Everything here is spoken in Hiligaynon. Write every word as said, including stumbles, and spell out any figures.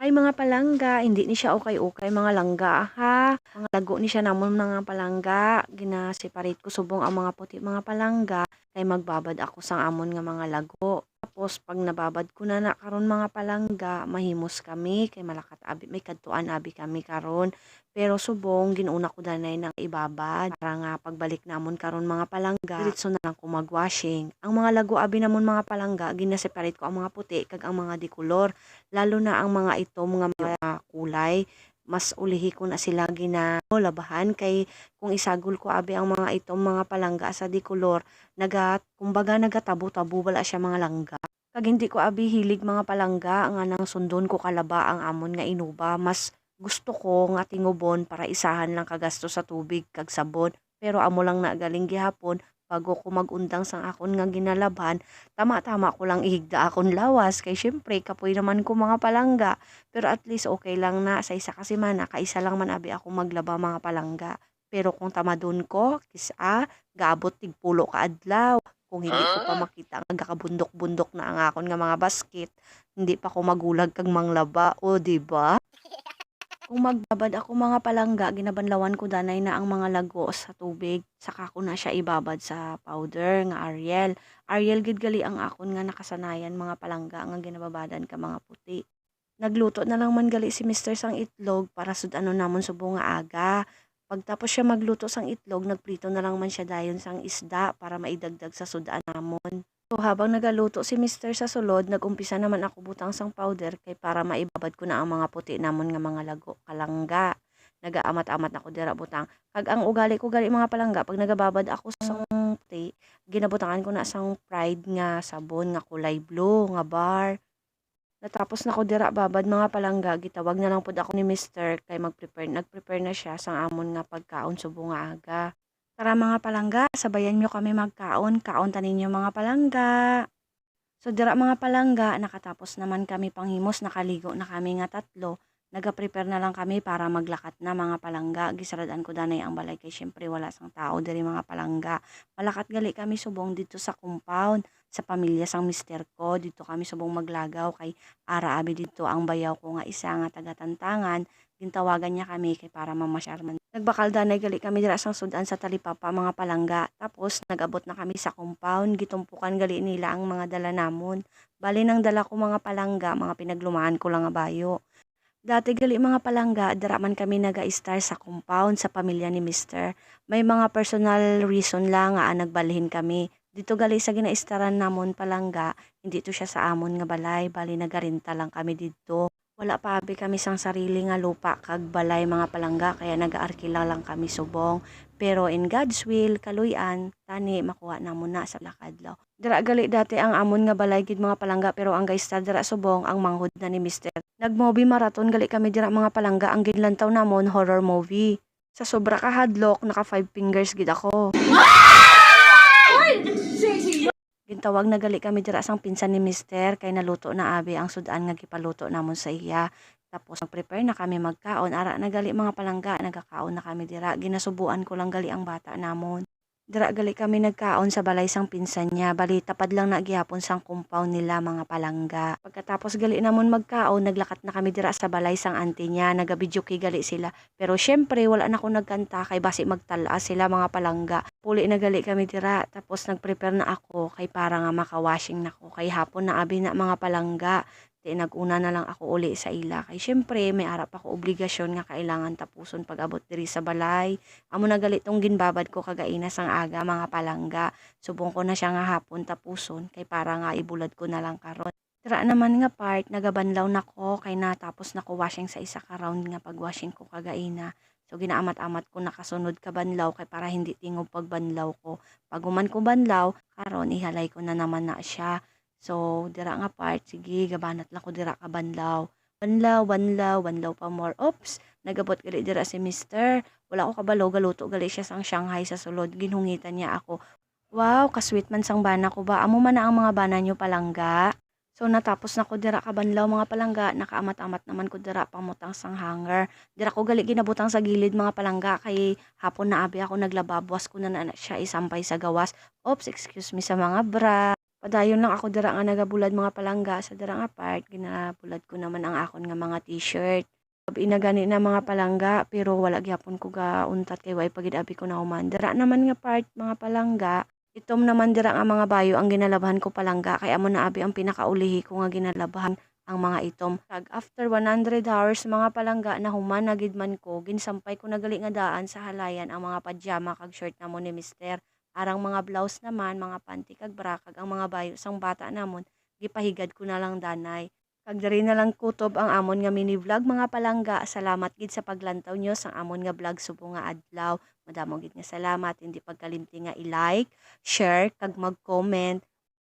Ay, mga palangga, hindi ni siya ukay-ukay, mga langga, ha. Mga lago ni siya namon, mga palangga. Gina-separate ko subong ang mga puti, mga palangga, kay magbabad ako sang amon nga mga lago. Tapos, pag nababad ko na na karon, mga palangga, mahimos kami, kay malakat abi, may kadtuan abi kami karon. Pero subong, gin-una ko danay nang ibabad para nga pagbalik namon karon, mga palangga, diretso na lang ko mag-washing. Ang mga lago abi namon, mga palangga, gina-separate ko ang mga puti kag ang mga dikolor, lalo na ang mga itom nga mga kulay. Mas ulihi ko na sila ginalabahan kay kung isagol ko abi ang mga itom, mga palangga, sa dikolor, naga-, kumbaga, nagatabo-tabo bala siya, mga langga. Kag hindi ko abi hilig, mga palangga, nga nang sundon ko kalaba ang amon nga inuba. Mas gusto ko nga tingubon para isahan lang ka gasto sa tubig kag sabon. Pero amo lang na galing gihapon, bago ko mag-undang sang akon nga ginalabhan, tama-tama ko lang ihigda akon lawas. Kay siyempre, kapoy naman ko, mga palangga. Pero at least okay lang na, sa isa ka semana, kaisa lang man abi ako maglaba, mga palangga. Pero kung tamadon ko, kis-a, gaabot tig pulo ka adlaw. Kung hindi ko pa Ah. makita nga gakabundok-bundok na ang akon nga mga basket, hindi pa ko magulag kag manglaba, o, di ba? Kung magbabad ako, mga palangga, ginabanlawan ko danay na ang mga lago sa tubig, saka ko na siya ibabad sa powder nga Ariel. Ariel gid gali ang akon nga nakasanayan, mga palangga, nga ginababadan ka mga puti. Nagluto na lang man gali si Mister sang itlog para sud-anon namon subong nga aga. Pagtapos siya magluto sang itlog, nagprito na lang man siya dayon sang isda para maidagdag sa sud-an namon. So, habang nagaluto si Mister sa sulod, nag-umpisa naman ako butang sang powder kay para maibabad ko na ang mga puti namon nga mga lago, palangga. Nagaamat-amat na ko dira butang. Kag ang ugali ko gali, mga palangga, pag nagababad ako sang puti, ginabutangan ko na sang Pride nga sabon nga kulay blue nga bar. Natapos na ko dira babad, mga palangga, gitawag na lang pud ako ni Mister kay mag-prepare, nag-prepare na siya sang amon nga pagkaon subong nga aga. Tara, mga palangga, sabayan niyo kami magkaon. Kaon ta ninyo, mga palangga. So, dira, mga palangga, nakatapos naman kami panghimos, nakaligo na kami nga tatlo. Naga-prepare na lang kami para maglakat na, mga palangga. Gisaradan ko danay ang balay kay siyempre wala sang tao diri, mga palangga. Malakat gali kami subong didto sa compound, sa pamilya sang mister ko. Didto kami subong maglagaw kay ara abi didto ang bayaw ko nga isa nga taga Tantangan. Gintawagan niya kami kay para mamasyar man. Nagbakal danay gali kami dira sang sud-an sa talipapa, mga palangga. Tapos nag-abot na kami sa compound, gitumpukan gali nila ang mga dala namon. Bali, nang dala ko, mga palangga, mga pinaglumaan ko lang nga bayo. Dati gali, mga palangga, dira man kami naga-istar sa compound sa pamilya ni Mister. May mga personal reason lang nga nagbalhin kami. Dito gali sa ginaistaran namon, palangga, hindi to siya sa amon nga balay, bali nagarenta lang kami didto. Wala pa abi kami sang sarili nga lupa kag balay, mga palangga, kaya nagaarkila lang kami subong. Pero in God's will, kaluy-an, tani makuha namon na sa lakadlaw. Dira gali dati ang amon nga balay gid, mga palangga, pero ang gaistar dira subong ang manghod na ni Mister. Nag-movie marathon gali kami dira, mga palangga, ang ginlantaw namon horror movie. Sa sobra ka hadlok, naka five fingers gid ako. Gintawag na gali kami dira sang pinsan ni Mister kay naluto na abi ang sud-an nga gipaluto namon sa iya. Tapos nag-prepare na kami magkaon. Ara na gali, mga palangga, nagakaon na kami dira. Ginasubuan ko lang gali ang bata namon. Dira gali kami nagkaon sa balay sang pinsan niya. Bali, tapad lang na gihapon sang compound nila, mga palangga. Pagkatapos gali namon magkaon, naglakat na kami dira sa balay sang auntie niya. Nagabidyoke gali sila. Pero syempre, wala na ko nagkanta kay basi magtal-a sila, mga palangga. Puli na gali kami dira, tapos nag-prepare na ako kay para nga maka-washing na ko kay hapon na abi na, mga palangga. Ti nag-una na lang ako uli sa ila kay syempre may ara pa ko obligasyon nga kailangan tapuson pag-abot diri sa balay. Amo na gali tong ginbabad ko kagaina sang aga, mga palangga. Subong ko na siya nga hapon tapuson kay para nga ibulad ko na lang karon. Dira naman nga part, nagabanlaw na ko kay natapos na ko washing sa isa ka round nga pag-washing ko kagaina. So, ginaamat-amat ko nakasunod ka banlaw kay para hindi tingob pagbanlaw ko. Pag human ko banlaw, karon ihalay ko na naman na siya. So, dira nga part, sige, gabanat lang ko dira ka banlaw. Banlaw, banlaw, banlaw pa more. Oops, nagabot gali dira si Mister. Wala ko kabalo, galuto gali siya sang Shanghai sa sulod. Ginhungitan niya ako. Wow, ka-sweet man sang bana ko ba. Amo man na ang mga bana niyo, palangga. So, natapos na ko dira ka banlaw, mga palangga. Nakaamat-amat naman ko dira pangmutang sang hanger. Dira ko gali ginabutang sa gilid, mga palangga, kay hapon na abi ako naglaba, buwas ko na, na siya isampay sa gawas. Oops, excuse me sa mga bra. Padayon lang ako dira nga nagabulad, mga palangga, sa dira nga part, ginabulad ko naman ang akon nga mga t-shirt. Abi na gani na, mga palangga, pero wala gyapon ko gauntat kay way pa gid abi ko nahuman. Dira naman nga part, mga palangga, itom naman dira nga mga bayo ang ginalabhan ko, palangga, kay amo na abi ang pinakaulihi ko nga ginalabhan ang mga itom. Kag after one hundred hours, mga palangga, nahuman na gid man ko, ginsampay ko na gali nga daan sa halayan ang mga pajama kag short namon ni Mister. Arang mga blouse naman, mga panty kag bra, kag ang mga bayo sang bata namon, gipahigad ko na lang danay. Kag diri na lang kutob ang amon nga mini vlog, mga palangga. Salamat gid sa paglantaw nyo sang amon nga vlog subong nga adlaw. Madamo gid nga salamat. Hindi pagkalimti nga i-like, share, kag mag-comment.